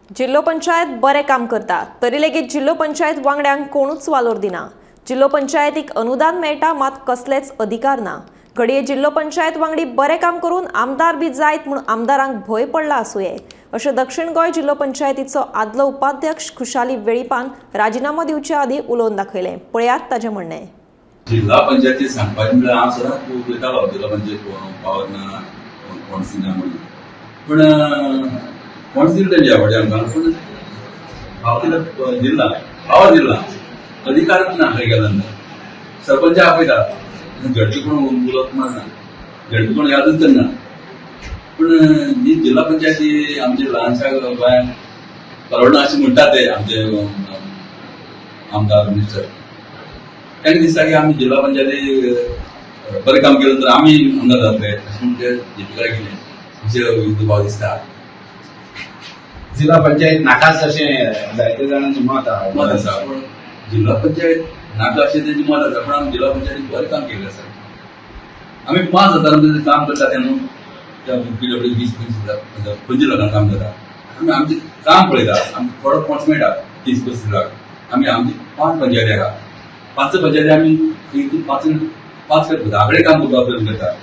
जिल्हो पंचायत बरें काम करता तरी लेगीत जिल्हो पंचायत वांगड्यांक कोणूच वालोर दिना। जिल्हो पंचायतीक अनुदान मेळटा मात कसलेच अधिकार ना। घडये जिल्हो पंचायत वांगडी बरें काम करून आमदार बी जायत म्हूण आमदारांक भंय पडला आसुये अशें दक्षिण गोंय जिल्हो पंचायतीचो आदलो उपाध्यक्ष खुशाली वेळीपान राजिनामो दिवचे आदीं उलोवन दाखयलें। पळयात ताचें म्हणणें। जिल्हा पंचायती सांगपाचें म्हळ्यार हांव सदांच उलयतालो जिल्हा पंचायत पावर ना कोण ना म्हणून, पूण कोण दिले तेंचे आवडे आमकां, पूण पावर जिल्हा पावर जिल्हा अधिकारच ना खंय गेल्या नंतर सरपंच आपयता झडपी कोण उलोवप ना, झडपी कोण यादूच करना। पूण जी जिल्हा पंचायती आमचे ल्हानशा गोंयांत परवडना अशें म्हणटा ते आमचे आमदार मिनिस्टर, तांकां दिसता की आमी जिल्हा पंचायती बरें काम केलें तर आमी आमदार जातले अशें म्हूण ते जिल्हा गेले अशें दुबाव दिसता। जिल्हा पंचायत नाकाच अशें जायते जाणांचें मत आसा, मत आसा, पूण जिल्हा पंचायत नाका अशें तेंचें मत आसा, पूण आमी जिल्हा पंचायतीन बरें काम केल्लें आसा। आमी 5,000 काम करता तेन्ना त्या पीडब्ल्यू 20-25 25 लाखांक काम जाता। आमी आमचें काम पळयता, आमकां थोडो फंड्स मेळटा 30-35 लाख। आमी आमची 5 पंचायती आसा, 5 पंचायती आमी 5 5 कडेन काम करपाक प्रयत्न करता।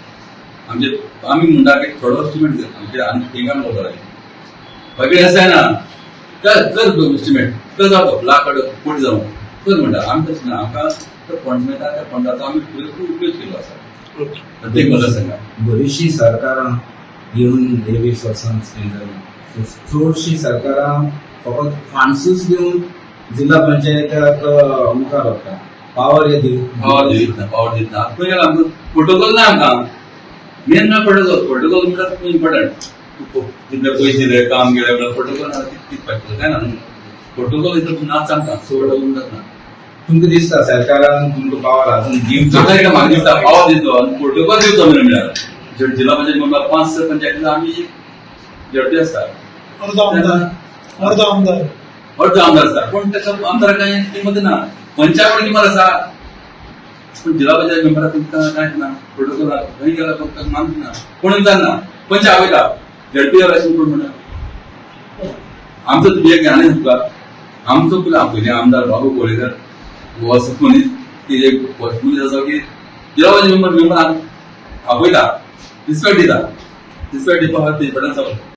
आमचे आमी म्हणटा की थोडो एस्टिमेट आमचे आनी थंय काम करता सगळें आसा ना कर एस्टिमेट कर जातो लाख कोटी जावं कर म्हणटा। आमी तशें ना, आमकां तो फंड मेळटा त्या फंडाचो आमी पुरेपूर उपयोग केल्लो आसा प्रत्येक मतदारसंघात। बरीचशीं सरकारां येवन हे 20 वर्सां जालीं, चडशीं सरकारां फकत फंड्सूच दिवन जिल्हा पंचायताक मुखार व्हरता, पावर हे पावर दिना, पावर दिना खंय गेला आमकां प्रोटोकॉल ना आमकां, मेन ना प्रोटोकॉल। प्रोटोकॉल म्हणल्यार खूब इम्पोर्टंट, तितले पयशे दिले काम केलें म्हणल्यार प्रोटोकॉल ना कितें जायना न्हू, प्रोटोकॉल इतलो नाच आमकां प्रोटोकॉल म्हणटात ना। तुमकां दिसता सरकारान तुमकां पावर अजून दिवचो? म्हाका दिसता पावर दिवचो आनी प्रोटोकॉल दिवचो म्हणल्यार जिल्हा पंचायत म्हणल्यार 5 पंचायती आमी झडपी आसता, अर्दो आमदार अर्दो आमदार आसता, पूण ताका आमदाराक कांय किंमत ना, पंचायत किंमत आसा, पूण जिल्हा पंचायत मेंबराक तुमकां कांयच ना, प्रोटोकॉल खंय गेला तुमकां मानत ना, कोण विचारना, पंच आपयता झडपी जाल्यार अशें कोण म्हणटा। आमचो एक आनी तुका आमचो पयलीं आमदार बाबू कोळेकर हो असो मनीस की एक मनीस आसा की जिल्हा पंचायत मेंबर मेंबर आपयता, रिस्पेक्ट दिता, रिस्पेक्ट दिवपा खातीर इम्पोर्टन्स आसा।